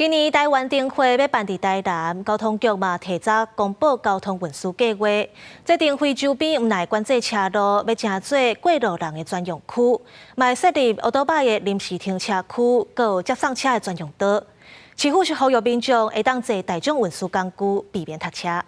今年台灣燈會欲辦佇台南，交通局嘛提早公布交通運輸計劃。這燈會周邊毋但管制車路，欲成做過路人的專用區，嘛會設立歐多擺的臨時停車區，閣有接送車的專用道。市府是呼籲民眾會當坐大眾運輸工具，避免塞車。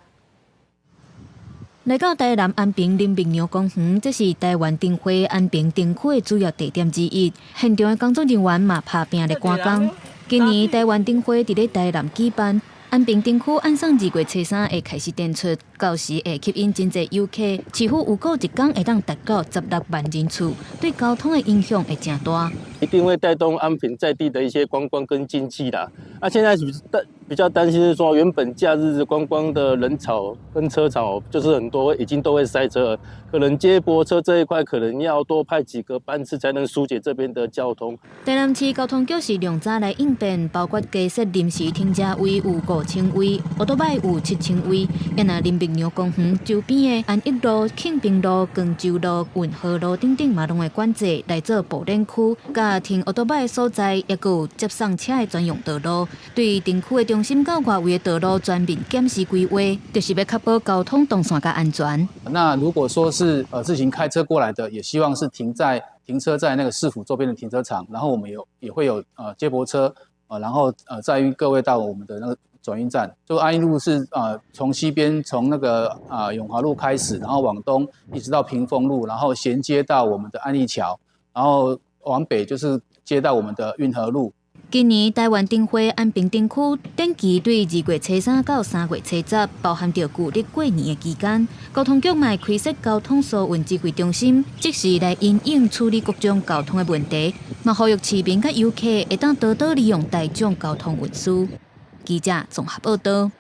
來到台南安平林默娘公園，這是台灣燈會安平燈區的主要地點之一。現場的工作人員嘛拍拚咧趕工。今年台灣燈會佇咧台南舉辦，安平燈區按算2月初3會開始展出，到時會吸引真濟遊客。市府預估一工會當達到16萬人次，對交通的影響會誠大。一定會帶動安平在地的一些觀光跟經濟啦。啊，現在比較擔心是說，原本假日觀光的人潮跟車潮就是很多，已經都會塞車，可能接駁車這一塊可能要多派幾個班次才能疏解這邊的交通。台南市交通局是量早來應變，包括加設臨時停車位有5000位，歐多擺有7000位。啊若林默娘公園周邊的安逸路、慶平路、光州路、運河路等等嘛，攏會管制來做步練區，佮停歐多擺的所在，抑閣有接送車的專用道路，對燈區的中心到外圍的道路全面檢視規劃，就是欲確保交通動線佮安全。那如果說是自行開車過來的，也希望是停車在那個市府周邊的停車場，然後我們也會有接駁車，然後載運各位到我們的那個轉運站。就安逸路是從西邊從那個永華路開始，然後往東一直到屏風路，然後銜接到我們的安義橋，然後往北就是接到我們的運河路。今年台灣燈會安平燈區展期對2月初3到3月初10，包含著舊曆過年的期間，交通局嘛會開設交通疏運指揮中心，即時來因應處理各種交通的問題，嘛呼籲市民佮遊客會當多多利用大眾交通運輸。記者綜合報道。